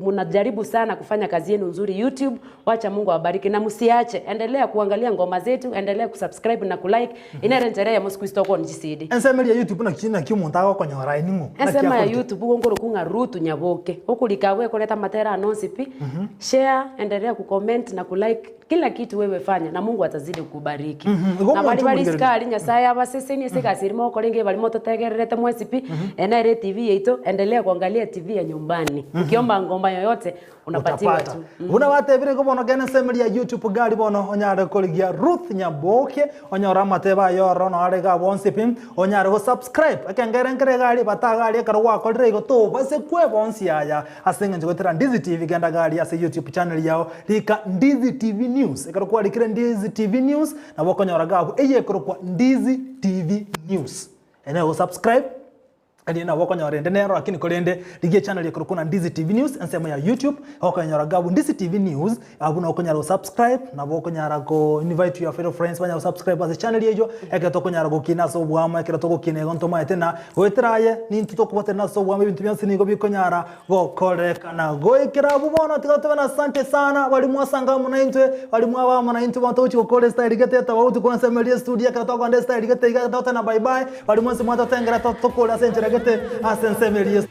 B: mnajaribu sana kufanya kazi yenu nzuri YouTube. Wacha Mungu awabariki na msiache, endelea kuangalia ngoma zetu, endelea kusubscribe na kulike. Inere njere ya Mosquito kwa GCD.
A: Ensemo eria ya YouTube naki naki omonto agokonyora aye ning'o? Naki
B: Ensemo ya
A: akorete?
B: YouTube igo nkorokwa ng'a Ruth Nyaboke. Okorika abwo ekoreta amatera anonsi pi. Share, endelea kucomment na kulike kila kitu wewe fanya na Mungu atazidi kukubariki.
A: Igo
B: Na
A: omonche
B: baria bare
A: omorigereria.
B: isiko aria Nyasaye abasesenie ase egasi eria mogokora engiya baria mototegererete mwensi pi, eye nere etv yaito, endelea kuangalia TV ya nyumbani. Ukiomba ngoma yoyote unapatiwa
A: Utapata.
B: tu.
A: Buna batebire igo bono genda ensemo eria ya YouTube gari bono onyare korigia Ruth Nyaboke onyore amatebe aye ororo noo are iga bonsi pi onyare go subscribe ekengere nkere iga aria bata aria ekero gwakorire igo tobase kwebonsi aya ase eng'encho goetera Ndizi TV genda iga aria ase YouTube channel yao rika Ndizi TV News ekero kwarikire Ndizi TV News nabo okonyora iga abwo eye ekorokwa Ndizi TV News ere go subscribe. Erio nabo okonyora ende nero lakini korende rigia echannel ekorokwa na Ndizi TV News ensemo ya YouTube okonyora iga abwo Ndizi TV News abwo nabo okonyara go subscribe nabo okonyara ko invite your fellow friends banyare go subscribe ase channel eywo ekero tokonyara gokina ase oboamo ekero togokina igo ntomaete na goetera aye nintwe tokobwaterana ase oboamo ebinto bionsi nigo bikonyara gokorekana. Goikera abwo bono tiga tobe na asante sana baria mwasanga amo naintwe, baria mwaba amo naintwe bono togochia gokora estyle gete etobauti korwa ensemo eria estudio ekero tokogenda estyle gete iga totebe na bye bye, baria mwensi mwatotengera tokore ase enchera gete ase ensemo eria.